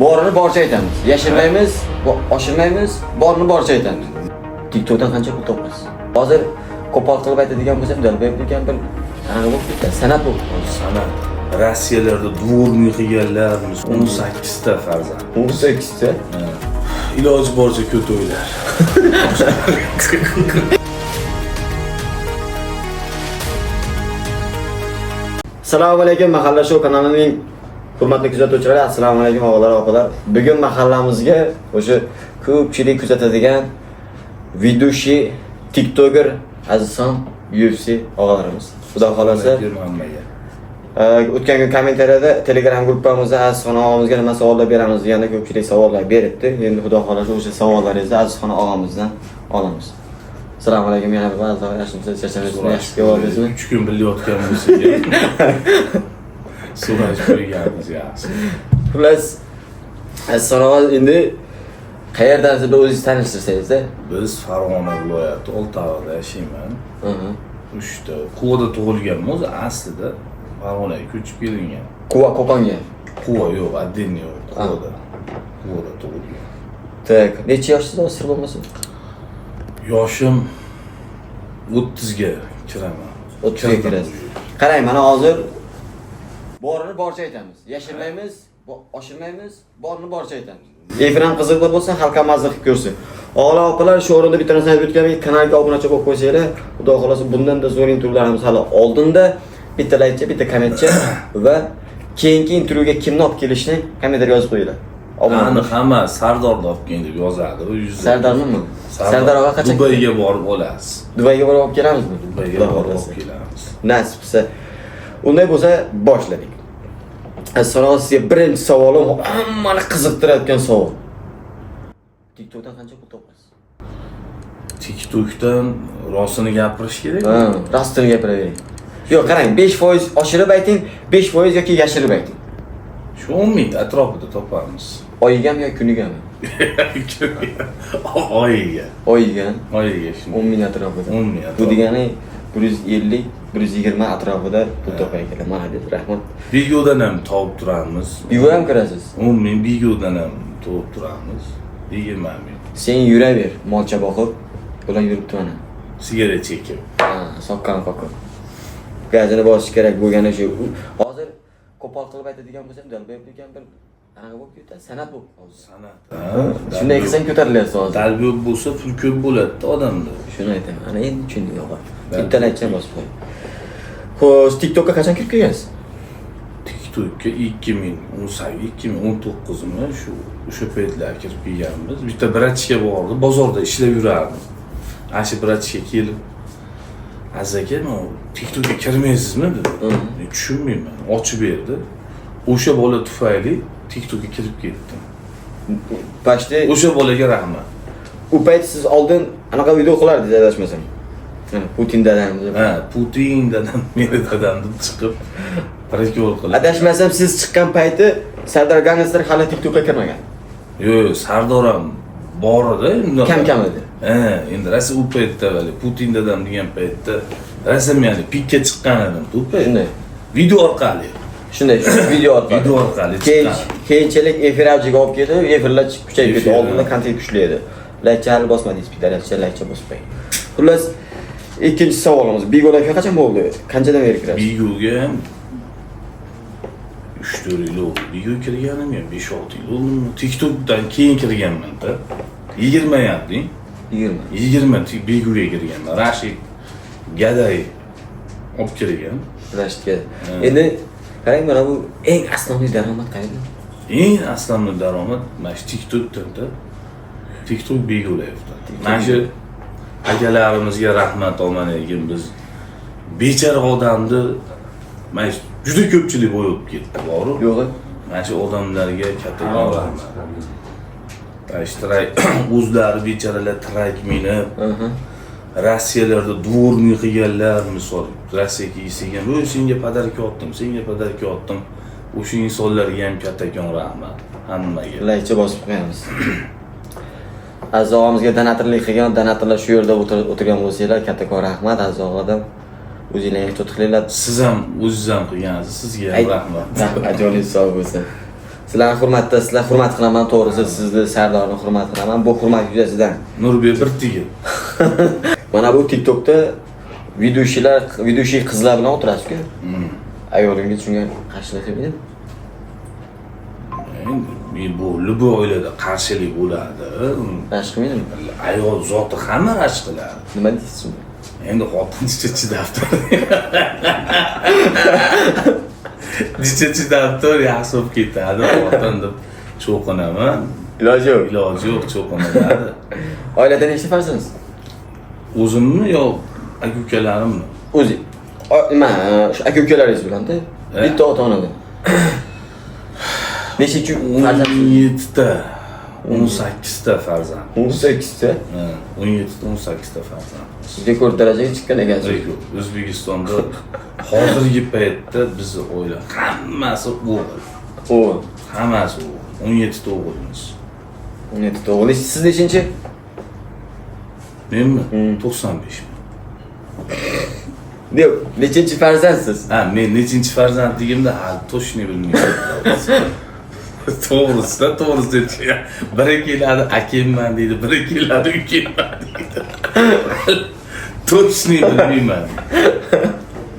Borini boricha aytamiz. Yashirmaymiz, oshirmaymiz, borini boricha aytamiz. TikTokdan qancha pul topasiz? Hozir qo'pol qilib aytadigan bo'lsam, Dalbek degan bir anaqa bo'lib ketdi, san'at bo'lib qoldi. San'at. Rossiyalarda dvorniy qilganlar 18 ta farzand. 18 ta. Iloji boricha ko'p o'ylar. Assalomu alaykum Mahalla Show kanalining hurmatli kuzatuvchilari, assalomu alaykum og'alar, opalar. Bugun mahallamizga o'sha ko'pchilik kuzatadigan ведущий, TikToker Azizxon UFC og'alarimiz. Xudo xolasa, Hammaga. O'tgan kun kommentariyada Telegram gruppamizda Azizxon og'amizga nima savollar beramiz deganda ko'pchilik savollar beribdi. Endi Xudo xolasa o'sha savollaringizni Azizxon og'amizdan olamiz. Assalomu alaykum yana bir bor, yaxshimisiz, charchamayapsizmi, yaxshi kelyapsizmi? 3 kun birga yotgan bo'lsak ham so'rashib qo'yganimiz yaxshi. Xullas, Azizxon og'a endi qayerdan siz o'zingiz tanishtirsangiz-da. Biz Farg'ona viloyati Oltiariqda yashayman. Uchta Quvada tug'ilganman o'zi aslida Farg'onaga ko'chib kelingan. Quva Qo'qonga. Quva yo'q, отдельно yo'q, Quvada. Quvada tug'ilgan. Так, necha yoshsiz hozir sir bo'lmasa? Yoshim 30 ga kiraman. 30 ga Kirdim kirasiz. уже. Qarang, mana hozir borini boricha aytamiz. Yashirmaymiz, oshirmaymiz, borini boricha aytamiz. Efir ham qiziqli bo'lsin, xalq ham mazza qilib ko'rsin. Og'alar, opalar, shu o'rinda bitta narsani aytib o'tganman, kanalga obunachi bo'lib qo'ysanglar, Xudo xolasa bundan-da zo'r intervyularimiz hali oldinda. Bitta laykcha, bitta kommentcha va keyingi intervyuga kimni olib kelishni kommentariyga yozib qo'yinglar. Obuna Aniq bo'lish. hamma Sardorni olib keling deb yozadi u yuzda. Sardornimi? Sardor og'a qachon? Dubayga borib olasiz. Dubayga borib olib kelamizmi? Dubayga Xudo borib xohlasa. olib kelamiz. Nasib qilsa. Unday bo'lsa boshladik. Assalomu sizga birinchi savolim hammani qiziqtirayotgan savol. TikTokdan qancha pul topasiz? TikTokdan rostini gapirish kerak. Ha, rostini gapiravering. Yo'q, qarang, 5% oshirib ayting, 5% yoki yashirib ayting. Shu 10 ming atrofida topamiz. Oyigami yoki kunigami? Oyiga. Oyiga Oyiga shunday. 10 ming atrofida. 10 ming Bu atrofida. degani 150, 120 atrofida pul topar ekanlar. Молодец, rahmat. Bigodan ham topib turamiz. Uyga ham kirasiz. 10 ming Bigodan ham topib turamiz. 20 ming. Sen yuraver, molcha boqib, ular yuribdi mana. Sigaret chekib. Ha, soqqani qoqib. Gazini bosish kerak bo'lgani shu. Hozir qo'pol qilib aytadigan bo'lsam, Dalbek degan bir anaqa bo'lib ketdi, san'at bo'lib qoldi. San'at. Shunday qilsang ko'tarilyapsiz hozir. Dalbyo'q bo'lsa pul ko'p bo'ladi odamda. Shuni aytaman. Ana endi tushundik og'a. Dalbek. Bitta laykcha bosib qo'y. Xo'sh, TikTokka qachon kirib kelgansiz? TikTokka 2018, 2019mi shu o'sha paytlar kirib kelganmiz. Bitta bratishka bordi, bozorda ishlab yurardim. Ana shu bratishka kelib, "Aziz aka, men TikTokka kirmaysizmi?" dedi. Men tushunmayman. Ochib berdi. O'sha bola tufayli TikTokka kirib ketdim. Почти O'sha bolaga rahmat. u payt siz oldin anaqa video qilardingiz adashmasam. Mana Putin dadam deb. Ha, Putin dadam, meni dadam deb chiqib прикол qilib. Adashmasam siz chiqqan payti Sardor Gangster hali TikTokka kirmagan. Yo'q, Sardor ham bor edi. Undan Kam-kam edi. Ha, endi rosa u paytda hali Putin dadam degan paytda rasm ya'ni pikka chiqqan edim u payt. Shunday. Video orqali. Shunday, shu video orqali. Video orqali Keyin chiqqan. keyinchalik efir avjiga olib keldi, efirlar kuchayib ketdi. Efir, Oldinda ha. kontent kuchli edi. Laycha hali bosmadingiz, bitta laycha bosib qo'ying. Xullas, ikkinchi savolimiz. Bigo Life'ga qachon bo'ldi? Qanchadan beri kirasiz? Bigoga ham 3-4 yil oldi. Bigo kirganim ham 5-6 yil oldimi? TikTokdan keyin kirganman-da. 20 ham deng. 20. 20 Bigoga kirganman. Rashid Gaday olib kirgan. Rashidga. Endi qarang, mana bu eng asosiy daromad qayerda? Eng asosiy daromad mana shu TikTokdan-da. TikTok Bigo Life'dan. Mana shu akalarimizga rahmat oman lekin biz bechora odamni mana shu juda ko'pchilik boyib ketdi, boru. Yo'q. Mana shu odamlarga kattakon rahmat. Mana shu o'zlari bechoralar trak minib, Rossiyalarda dvorniy qilganlar, misol Rossiyaga kelgan, "Voy, senga подарка otdim, senga подарка otdim." O'sha insonlarga ham kattakon rahmat hammaga. Laycha bosib qo'yamiz. Aziz og'amizga donatorlik qilgan, donatorlar shu yerda o'tirgan bo'lsanglar, kattakon rahmat Aziz og'adan. O'zinglar ehtiyot qilinglar. Siz ham o'zingiz ham qilgansiz, sizga ham rahmat. Rahmat, joningiz sog' bo'lsin. Sizlarni hurmatda, sizlar hurmat qilaman, to'g'risi sizni Sardorni hurmat qilaman. Bu hurmat yuzasidan. Nurbek bir tiyin. Mana bu TikTokda ведущий lar, ведущий qizlar bilan o'tirasiz-ku. Ayolingiz shunga qarshilik qilmaydimi? Endi bu любой oilada qarshilik bo'ladi. Rashk qilmaydimi? Ayol zoti hamma rashk qiladi. Nima deysiz shunga? Endi xotin jicha chidab tur. Jicha chidab tur, yaxshi bo'lib ketadi xotin deb cho'qinaman. Iloji yo'q. Iloji yo'q, cho'qiniladi. Oilada nechta farzandsiz? O'zimmi yo aka ukalarimmi? O'zi. Nima, shu aka ukalaringiz bilan-da? Bitta ota-onadan. Nechinchi farzand? 17 ta, 18 ta farzand. 18 ta. Ha, 17 ta, 18 ta farzand. Rekord darajaga chiqqan ekansiz. Rekord. O'zbekistonda hozirgi paytda bizni oila hammasi o'g'il. O'g'il. Hammasi o'g'il. 17 ta o'g'ilmiz. 17 ta o'g'il. Siz nechinchi? Menmi? 95. Yo'q, nechinchi farzandsiz? Ha, men nechinchi farzandligimni hali точно bilmayman. To'g'risida, to'g'risi aytgan. Biri keladi akimman deydi, biri keladi ukimman deydi. Точно bilmayman.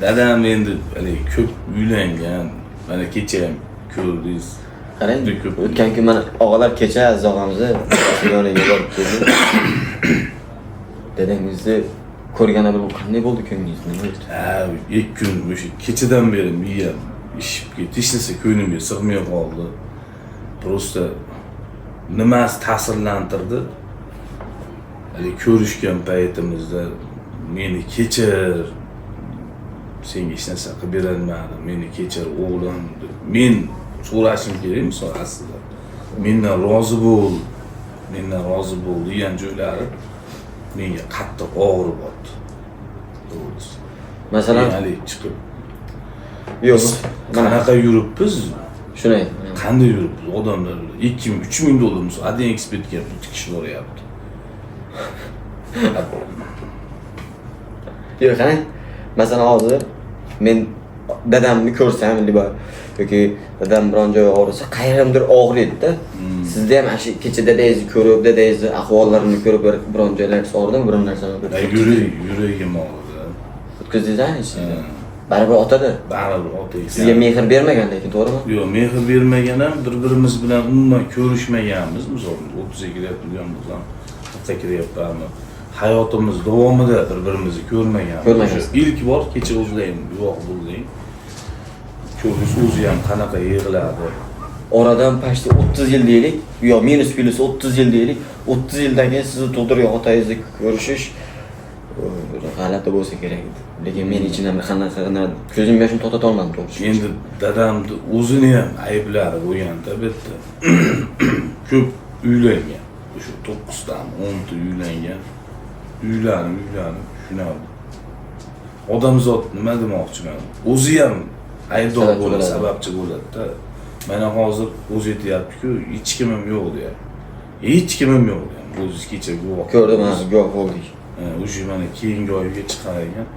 Dadam endi haligi ko'p uylangan. Mana kecha ham ko'rdingiz. Qarang, Juda ko'p. o'tgan kun mana og'alar kecha Aziz og'amizni yoniga borib keldi. Dadangizni ko'rganda bu qanday bo'ldi ko'nglingiz? Nima bo'ldi? Ha, ikki kun o'sha kechadan beri miyam ishib ketdi. Hech narsa ko'nglimga sig'may qoldi. Просто nimasi ta'sirlantirdi? Haligi ko'rishgan paytimizda meni kechir, senga hech narsa qilib berolmadim, meni kechir o'g'lim deb. Men so'rashim kerak misol aslida. Mendan rozi bo'l, mendan rozi bo'l degan joylari menga qattiq og'ir botdi. To'g'risi. Masalan, haligi chiqib yo'q, mana qanaqa yuribmiz? Shuni. Qanday yuribmiz? Odamlar 2000, 3000 dollar misol один ekspertga bitta kishi boryapti. Yo'q, qarang. Masalan, hozir men dadamni ko'rsam, liba yoki dadam biron joyi og'risa, qayerimdir og'riydi-da. Sizda ham ana shu kecha dadangizni ko'rib, dadangizni ahvollarini ko'rib biron joylaringiz og'ridimi, biron narsani? Yuragim og'ridi. O'tkazdingiz ichingizda? Baribir otada. Baribir ota ekan. Sizga mehr bermagan lekin, to'g'rimi? Yo'q, mehr bermagan ham, bir-birimiz bilan umuman ko'rishmaganmiz. Misol 30ga kiryapti degan bo'lsam, 40ga kiryapmanmi? Hayotimiz davomida bir-birimizni ko'rmaganmiz. Ko'rmagansiz. O'sha ilk bor kecha o'zlayim, guvoh bo'ldik. Ko'rish o'zi ham qanaqa yig'iladi. Oradan почти 30 yil deylik, yo minus plus 30 yil deylik. 30 yildan keyin sizni tug'dirgan otangizni ko'rishish g'alati bo'lsa kerak edi. Lekin men ichimdan bir qanaqa ko'zim yoshini to'xtata olmadim to'g'risi. Endi dadamni o'zini ham ayblari bo'lganda bu yerda ko'p uylangan. O'sha 9 tami, 10 ta uylangan. Uylanib, uylanib, shunaqa. Odamzod nima demoqchiman? O'zi ham aybdor Sababchi bo'ladi, bo'ladi. sababchi bo'ladi-da. Mana hozir o'zi aytyapti-ku, hech kimim yo'q deyapti. Hech kimim yo'q deyapti. O'zingiz kecha guvoh Ko'rdim, ha, bo'ldingiz. guvoh bo'ldik. Ha, o'sha mana keyingi oyga chiqar ekan.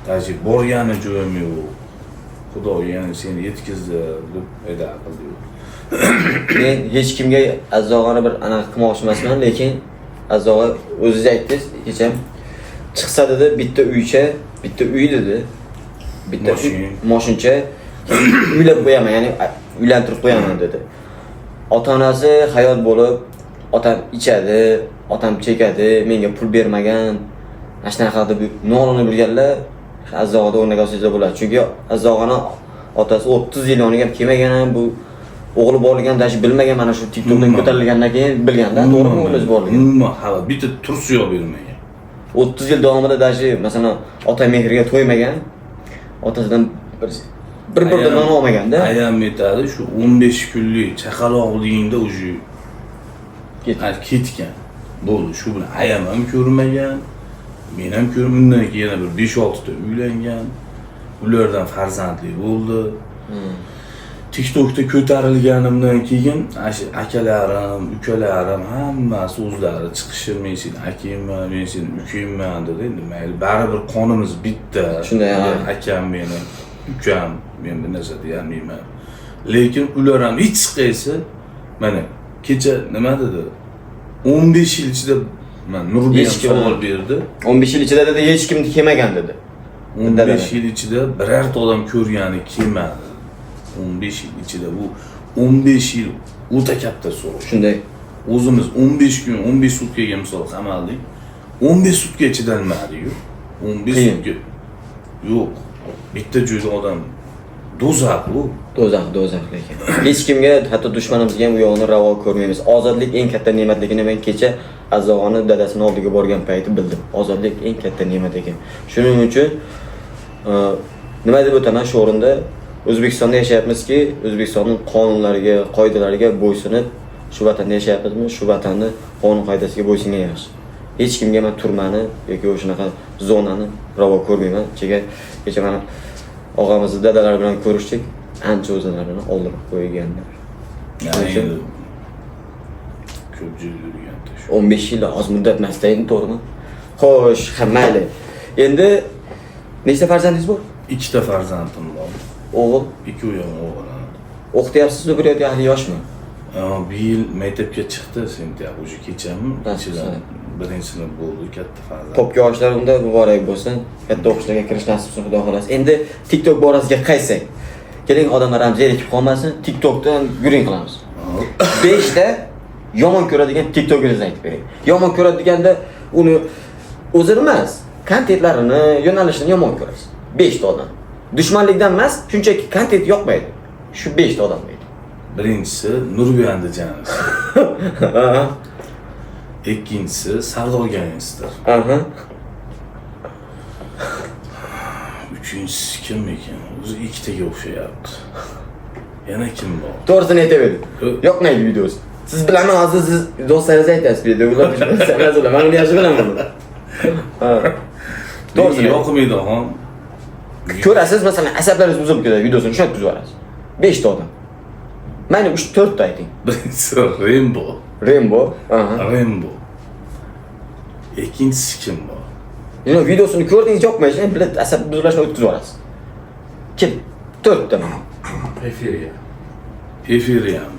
Даже borgani joyim yo'q. Xudo yana seni yetkazdi deb paydo qildi. Men hech kimga Aziz og'ani bir anaqa qilmoqchi emasman, lekin Aziz og'a o'zingiz aytdingiz, kecha chiqsa dedi, bitta uycha, bitta uy dedi. Bitta uy, Moshin. moshincha uylab qo'yaman, ya'ni uylantirib qo'yaman dedi. Ota-onasi hayot bo'lib, otam ichadi, otam chekadi, menga pul bermagan, mana shunaqa deb nolini bilganlar Aziz og'ada o'rnak olsangizlar bo'ladi. Chunki Aziz og'ani otasi 30 yil yoniga ham kelmagan ham, bu o'g'li borligini даже bilmagan, mana shu TikTokdan ko'tarilgandan keyin bilganda, to'g'rimi, o'g'lingiz borligini? Umuman xabar, bitta tursiyo yo'q bermagan. 30 yil davomida даже masalan ota mehriga to'ymagan, otasidan bir bir non olmaganda. Ayam aytadi, shu 15 kunlik chaqaloqligingda уже ketgan. Bo'ldi, shu bilan ayam ham ko'rmagan, men ham ko'rmagan. Undan keyin yana bir 5-6 ta uylangan. Ulardan farzandli bo'ldi. TikTokda ko'tarilganimdan keyin ana shu akalarim, ukalarim hammasi o'zlari chiqishib, men seni akangman, men seni ukangman dedi. Endi mayli, baribir qonimiz bitta. Shunday, ha. Akam meni, ukam, men bir narsa deyolmayman. Lekin ular ham hech qaysi, mana kecha nima dedi? 15 yil ichida mana Nurbek Hech ham kim- savol berdi. 15 yil ichida dedi, hech kim kelmagan dedi. 15 yil ichida birorta odam ko'rgani kelmadi. 15 yil ichida, bu 15 yil o'ta katta so'roq. Shunday. O'zimiz 15 kun, 15 sutkaga misol qamaldik. 15 sutka chidalmadi-yu. 15 Qiyin. sutka. Yo'q. Bitta joyda odam, do'zax bu. Do'zax, do'zax lekin. Hech kimga, hatto dushmanimizga ham u yog'ini ravo ko'rmaymiz. Ozodlik eng katta ne'matligini men kecha Azzog'oni dadasini oldiga borgan payti bildim. Ozodlik eng katta ne'mat ekan. Shuning uchun nima deb o'taman shu o'rinda, O'zbekistonda yashayapmizki, O'zbekistonning qonunlariga, qoidalariga bo'ysunib, shu vatanda yashayapmizmi, shu vatanni qonun qoidasiga bo'ysungan yaxshi. Hech kimga man turmani yoki o'shanaqa zonani ravo ko'rmayman. Kecha mana og'amizni dadalari bilan ko'rishdik, ancha o'zlarini oldirib qo'yganlar. Yani Shuning uchun endi ko'p joy yurganda shu. 15 yil oz muddat emasda endi, to'g'rimi? Xo'sh, ha, mayli. Endi nechta farzandingiz bor? Ikkita farzandim bor. O'g'il? Ikkovi ham o'g'il. O'qityapsizmi bir yoki hali yoshmi? Bu yil maktabga chiqdi, sentyabr, уже kechami? Nasib Ichidan qilsa. birinchi sinf bo'ldi, katta farzand. Popga yoshlar unda muborak bo'lsin. Katta o'qishlarga kirish nasib qilsin, Xudo xohlasa. Endi TikTok borasiga qaytsak. Keling, odamlar ham zerikib qolmasin, TikTokdan guring qilamiz. 5 ta yomon ko'radigan TikTokeringizni aytib bering. Yomon ko'radiganda uni o'zini emas, kontentlarini, yo'nalishini yomon ko'rasiz. 5 ta odam. Dushmanlikdan emas, shunchaki kontent yoqmaydi. Shu 5 ta odam deydi. Birinchisi Nurbek Andijanov. Ikkinchisi Sardor Gangster. Uchinchisi kim ekan? O'zi ikkitaga o'xshayapti. Yana kim bor? To'g'risini aytavering. Yo'q. Yoqmaydi videosi. Siz bilaman, hozir siz do'stlaringiz aytasiz bu yerda. Ular emas ular. Men uni yaxshi bilaman. Ha. To'g'risini ayting. Yoqmaydi, xon. Ko'rasiz, masalan, asablaringiz buzilib ketadi, videosini tushunib tuzib yuborasiz. 5 ta odam. Mayli, 3-4 ta ayting. Birinchisi Rembo. Rembo. Aha. Rembo. Ikkinchisi kim bor? Yo'q, videosini ko'rdingiz, yoqmaydi, biladi, asab buzilishini o'tkazib yuborasiz. Kim? 4 ta mana. Efirga. Efiri ham.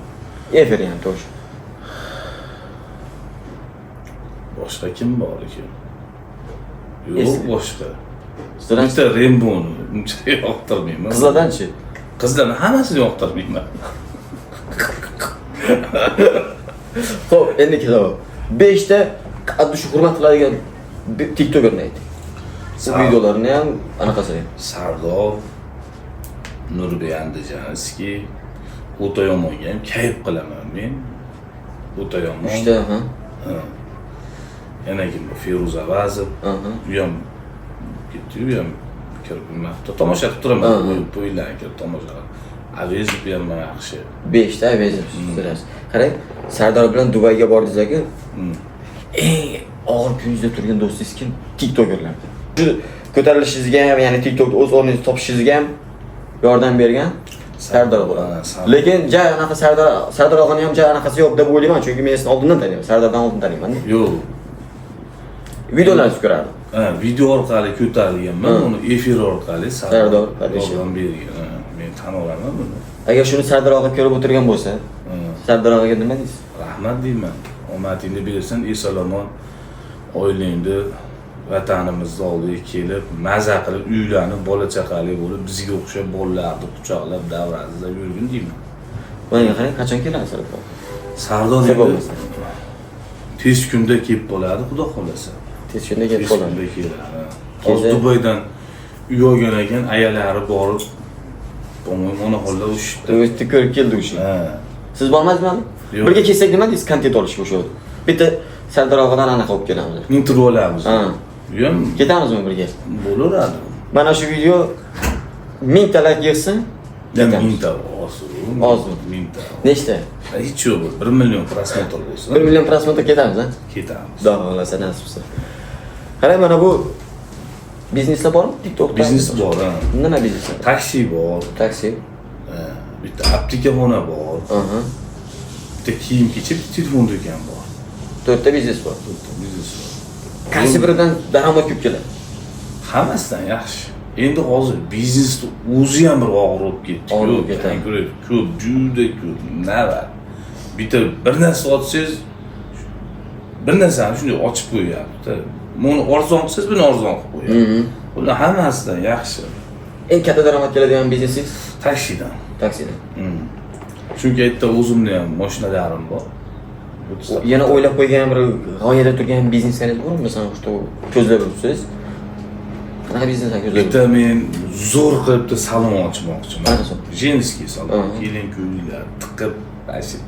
Efiri ham to'g'ri. Boshqa kim bor ekan? Yo'q, Esli. boshqa. Sizdan Bitta Remboni uncha yoqtirmayman. Qizlardanchi? Qizlarni hammasini yoqtirmayman. Xo'p, endi savol. 5 ta qaddi shu hurmat qiladigan TikTokerni ayting. Bu videolarini ham anaqasini ham. Sardor, Nurbek Andijanskiy, o'ta yomonga ham kayf qilaman men. O'ta yomon. 3 ta, ha. Ha. Yana kim bor? Feruz Avazov. U ham ketdi, u ham kirib nima qilib tomosha qilib turaman. O'yinlarni kirib tomosha qilib. Avezov ham yaxshi. 5 ta Avezov so'rasiz. Qarang, Sardor bilan Dubayga bordingiz-ku. Eng og'ir kuningizda turgan do'stingiz kim? TikTokerlarda. Shu ko'tarilishingizga ham, ya'ni TikTokda o'z o'rningizni topishingizga ham yordam bergan Sardor bo'ladi. Ha, Sardor. Lekin ja anaqa Sardor og'ani ham ja anaqasi yo'q deb o'ylayman, chunki men sizni oldindan taniyman, Sardordan oldin taniyman. Yo'q. Videolarni ko'rardim. Ha, video orqali ko'tarilganman, uni efir orqali Sardor yordam bergan. Ha, men tan olaman buni. Agar shuni Sardor og'a ko'rib o'tirgan bo'lsa, Sardor og'aga nima deysiz? Rahmat deyman. Omadingni bersin, eson-omon oilangni vatanimizni oldiga kelib, maza qilib, uylanib, bola chaqali bo'lib, bizga o'xshab bolalarni quchoqlab, davrazida yurgin deyman. Bunga qarang, qachon keladi Sardor og'a? Sardor Sir endi bo'lmasa. tez kunda kelib qoladi, Xudo xolasa. Tez kunda kelib Tez qoladi. kunda keladi. Hozir Dubaydan uy olgan ekan, ayalari borib, по-моему, onaxonlar ushibdi. O'zi ko'rib keldi o'sha. Ha. Siz bormadingizmi? Yo'q. Birga kelsak nima deysiz, kontent olishga o'sha yerda? Bitta Sardor og'adan anaqa olib kelamiz. Intervyu olamiz. Ha. U ham Ketamizmi birga? bo'laveradi. Mana shu video 1000 ta like yig'sin. Ya Ketamiz. 1000 ta oz. Ozmi? 1000 ta. Nechta? Hech yo'q, 1 million просмотр bo'lsin. 1 million просмотр ketamiz, ha? Ketamiz. Xudo xohlasa, nasib qilsa. Qarang, mana bu bizneslar bormi TikTokda? Biznes bor, ha. Nima bizneslar? Taksi bor. Taksi. Ha, bitta aptekaxona bor. Bitta kiyim-kechak, bitta telefon do'kon bor. 4 ta biznes bor. 4 ta biznes bor. Qaysi biridan daromad ko'p keladi? Hammasidan yaxshi. Endi hozir biznesni o'zi ham bir og'ir bo'lib ketdi. Og'ir bo'lib ketadi. Ko'p, ko'p, juda ko'p. Navbat. Bitta bir narsa sotsangiz, bir narsani shunday ochib qo'yyapti. Buni arzon qilsangiz, buni arzon qilib qo'yadi. Bular hammasidan yaxshi. Eng katta daromad keladigan biznesingiz? Taksidan. Taksidan. Chunki yerda o'zimni ham mashinalarim bor. Yana o'ylab qo'ygan bir g'oyada turgan bizneslaringiz bormi? Masalan, что ko'zlab yuribsiz. Qanaqa bizneslar ko'zlab? Bitta men zo'r qilib bitta salon ochmoqchiman. Qanaqa salon? Женский salon. Kelin kuyovlar tiqib, mana shu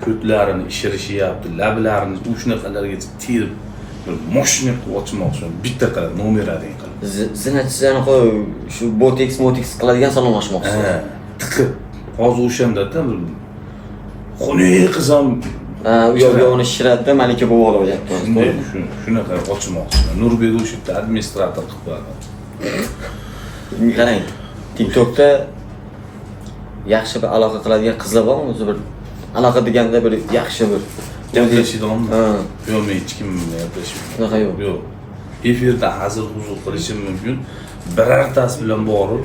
ko'tlarini ishirishyapti, lablarini shunaqalargacha terib, bir moshina qilib ochmoqchiman. Bitta qilib, номер один qilib. Zinatchi anaqa shu botoks, motoks qiladigan salon ochmoqchisiz. Ha, tiqib. Hozir o'shanda-da bir xunuk qiz ham Ha, u yoq bu yog'ini shishiradida malika bo'lib olyapti. Shunday, shunaqa ochmoqchiman. Nurbek o'sha yerda administrator qilib qo'yadi. Qarang, TikTokda yaxshi bir aloqa qiladigan qizlar bormi? O'zi bir aloqa deganda bir yaxshi bir Gaplashadiganmi? Ha. Yo'q, men hech kim bilan gaplashmayman. Shunaqa yo'q. Yo'q. Efirda hazil huzul qilishim mumkin. Birortasi bilan borib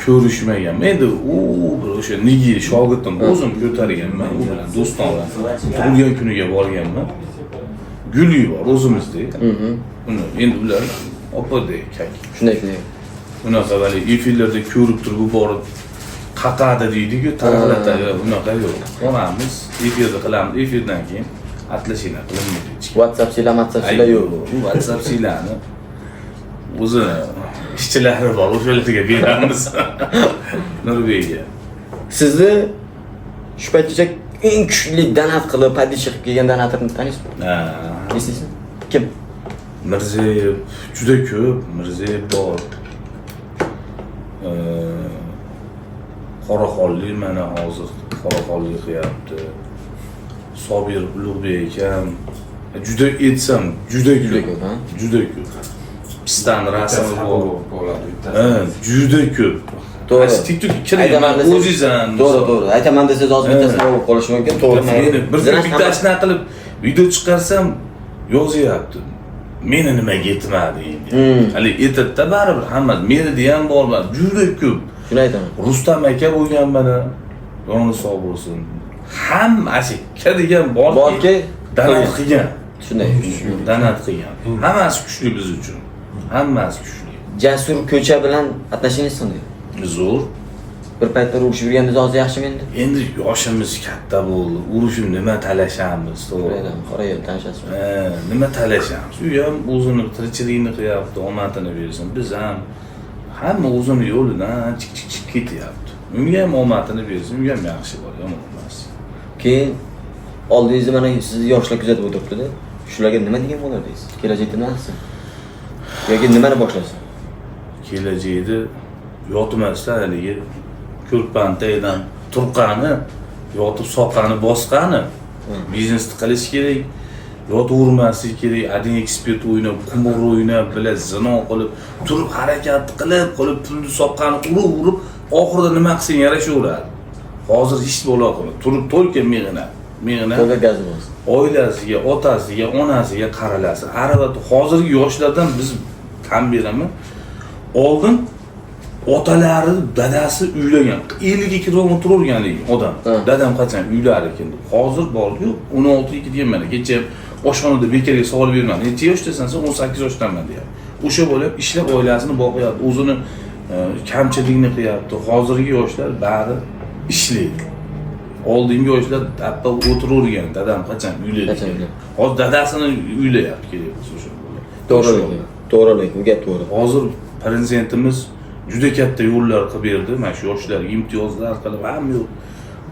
ko'rishmaganman. Endi u bir o'sha nigi shogirdim, o'zim ko'targanman, u bilan do'stona tug'ilgan kuniga borganman. Guli bor o'zimizda. Uni endi ular opadek kak. Shunday, shunday. Unaqa haligi efirlarda ko'rib turib u borib qaqadi deydi-ku, targ'alatadi, unaqa yo'q. Boramiz, efirda qilamiz, efirdan keyin atlashina qilinmaydi hech kim. WhatsApp sizlar, WhatsApp sizlar yo'q. Bu WhatsApp sizlarni o'zi ishchilari bor, o'shalarga beramiz. Nurbekka. Sizni shu paytgacha eng kuchli donat qilib, подписчик qilib kelgan donatorni taniysizmi? Ha. Eslaysizmi? Kim? Mirziyoyev juda ko'p, Mirziyoyev bor. Qoraxonlik mana hozir Qoraxonlik qilyapti. Sobir Ulug'bek akam. Juda aytsam, juda ko'p. Juda ko'p, ha? Juda ko'p. Pistani rasmi bor. Bo'ladi. Ha, juda ko'p. To'g'ri. Qaysi TikTokka kiring, Aytaman desangiz- o'zingiz ham. To'g'ri, to'g'ri. Aytaman desangiz hozir bittasini olib qolishi mumkin. To'g'ri. Meni bir Zinash bittasini qilib video chiqarsam yozyapti. Meni nimaga yetmadi endi? Hali aytadida baribir hammasi. Meni degan bor, juda ko'p. Shuni aytaman. Rustam aka bo'lgan mana, joni sog' bo'lsin. Hammasi degan borki, Borki, donat qilgan. Shunday. Donat qilgan. Hammasi kuchli biz uchun. Hammasi kuchli. Jasur Ko'cha bilan отношения qanday? Zo'r. Bir paytlar urushib yurgandingiz, hozir yaxshimi endi? Endi yoshimiz katta bo'ldi. Urushib nima talashamiz, to'g'ri. Qorayib tanishasizmi? Ha, nima talashamiz? U ham o'zini tirikchiligini qilyapti, omadini bersin. Biz ham hamma o'zini yo'lidan chik chik chik ketyapti. Unga ham omadini bersin, unga ham yaxshi bor, yomon emas. Keyin oldingizda mana sizni yoshlar kuzatib o'tiribdi-da. Shularga nima degan bo'lardingiz? Kelajakda nima qilsin? Yoki nimani boshlasin? Kelajakda yotmasdan haligi ko'rpani tagidan turqani, yotib soqani bosqani biznesni qilish kerak. Yotavermaslik kerak, один ekspert o'ynab, qumor o'ynab, bila zino qilib, turib harakat qilib, qilib pulni soqqani urib-urib, oxirida nima qilsang yarashaveradi. Hozir hech bo'la qilma. Turib только mehnat, mehnat. To'la gaz bo'lsin. Oilasiga, otasiga, onasiga qaralasi. Arava hozirgi yoshlardan biz tan beraman. Oldin otalari, dadasi uylagan. 50 ga kirib o'tiravergan odam. Dadam qachon uylar ekan deb. Hozir bordi-yu, 16 2 degan mana kecha oshxonada bekorga savol bermadi. Necha yoshdasan sen? 18 yoshdaman deyapti. O'sha bola ishlab oilasini boqyapti, o'zini kamchiligini qilyapti. Hozirgi yoshlar bari ishlaydi. Oldingi yoshlar tappa o'tiravergan, dadam qachon uylaydi? Qachon uylaydi? Hozir dadasini uylayapti kerak bo'lsa o'sha bola. To'g'ri lekin. To'g'ri lekin, u gap to'g'ri. Hozir prezidentimiz juda katta yo'llar qilib berdi. Mana shu yoshlarga imtiyozlar qilib, hamma yo'q.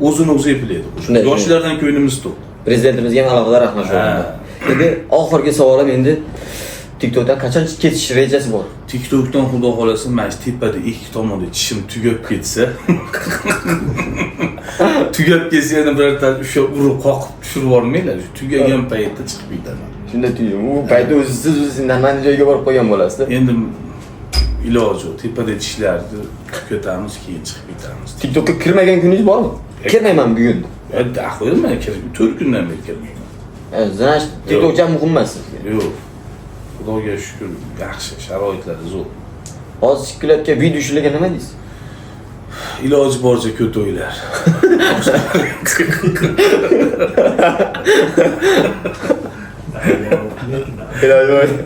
O'zini o'zi eplaydi. Shunday, shunday. Yoshlardan ko'nglimiz to'q. Prezidentimizga ham alohida rahmat shu o'rinda. Endi oxirgi savolim endi TikTokdan qachon ketish rejasi bor? TikTokdan xudo xolasa mana shu tepada ikki tomonda tishim tugab ketsa, tugab ketsa yana birorta o'sha urib qoqib tushirib yubormanglar. Shu tugagan paytda chiqib ketaman. Shunda tuyim. U paytda o'zi siz o'zingiz nimani joyga borib qo'ygan bo'lasiz. Endi iloji yo'q. Tepada tishlarni tugatamiz, keyin chiqib ketamiz. TikTokka kirmagan kuningiz bormi? Kirmayman bugun. Daxo'yman, kirib 4 kundan beri kirmayman. Значит, TikTok ham muhim emas sizga. Yo'q. Xudoga shukr, yaxshi, sharoitlar zo'r. Hozir chiqib kelayotgan video shularga nima deysiz? Iloji boricha ko'p o'ylar. Iloji boricha.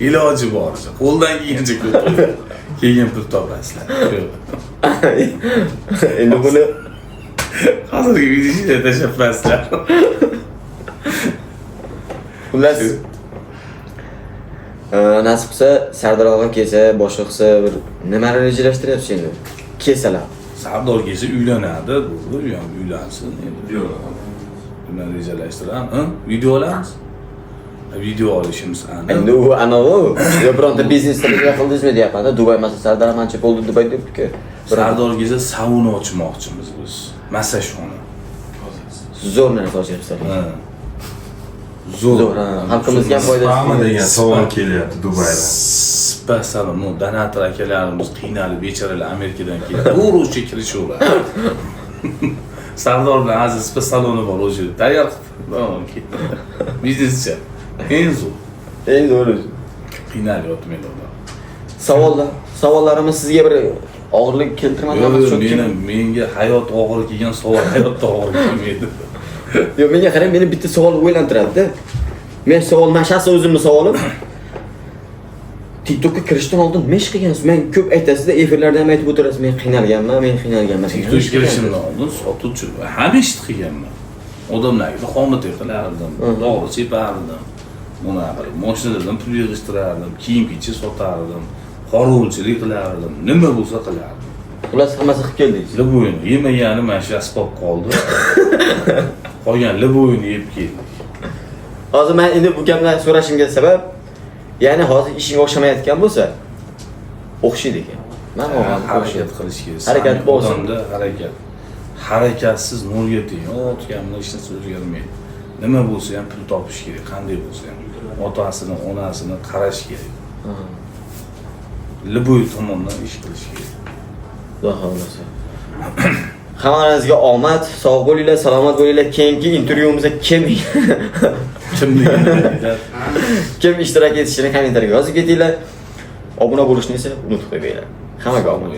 Iloji boricha, qo'ldan kelgancha ko'p o'ylar. Keyin pul topasizlar. Endi buni hozirgi videoda tashlabsizlar. Xullas, nasib qilsa Sardor og'a kelsa, boshqa qilsa bir nimani rejalashtiryapsiz endi? Kelsalar. Sardor kelsa uylanadi, bo'ldi, u ham uylansin endi. Nima rejalashtiramiz? Ha? Video olamiz. Video olishimiz aniq. Endi u anavi, yo bironta biznesda reja qildingizmi deyapman-da, Dubay masalan Sardor ancha bo'ldi Dubay debdi-ku. Sardor kelsa sauna ochmoqchimiz biz. Massajxona. Zo'r narsa ochyapsizlar. Ha. Zo'r. Zo'r, ha. Xalqimizga ham foydasi. Spami degan savol kelyapti Dubaydan. Spa salon, ну, donator akalarimiz qiynalib bechoralar Amerikadan kelib, to'g'ri o'sha kirishaveradi. Sardor bilan Aziz spa saloni bor o'sha yerda. Tayyor qilib, biznescha. Eng zo'r. Eng zo'ri. Qiynalyapti meni odam. Savollar, savollarimiz sizga bir og'irlik keltirmadi. Yo'q, yo'q, menga hayot og'ir kelgan savol hayotda og'ir kelmaydi. Yo'q, menga qarang, meni bitta savol o'ylantiradi-da. Men savol, men shaxsan o'zimni savolim. TikTokka kirishdan oldin nima ish qilgansiz? Men ko'p aytasizda, efirlarda ham aytib o'tirasiz, men qiynalganman, men qiynalganman. TikTokka kirishimdan oldin sotuvchi, hamma ishni qilganman. Odamlarga xomit qilardim, dori chepardim, bunaqa qilib, mashinalardan pul yig'ishtirardim, kiyim-kechak sotardim, qorovulchilik qilardim, nima bo'lsa qilardim. Xullas, hammasi qilib keldingiz. Liboyini yemagani mana shu asbob qoldi. Qolgan liboyini yeb keldik. Hozir men endi bu gapni so'rashimga sabab, ya'ni hozir ishing o'xshamayotgan bo'lsa, o'xshaydi ekan. Men o'g'lim harakat qilish kerak. Harakat bo'lsin. Odamda harakat. Harakatsiz nolga teng. Otganini hech narsa o'zgarmaydi. Nima bo'lsa ham pul topish kerak, qanday bo'lsa ham. Otasini, onasini qarash kerak. Liboy tomondan ish qilish kerak. Xudo xohlasa. Hammalaringizga omad, sog' bo'linglar, salomat bo'linglar. Keyingi intervyumizda kim Kimligini kim ishtirok etishini kommentariyga yozib ketinglar. Obuna bo'lishni esa unutib qo'ymanglar. Hammaga omad.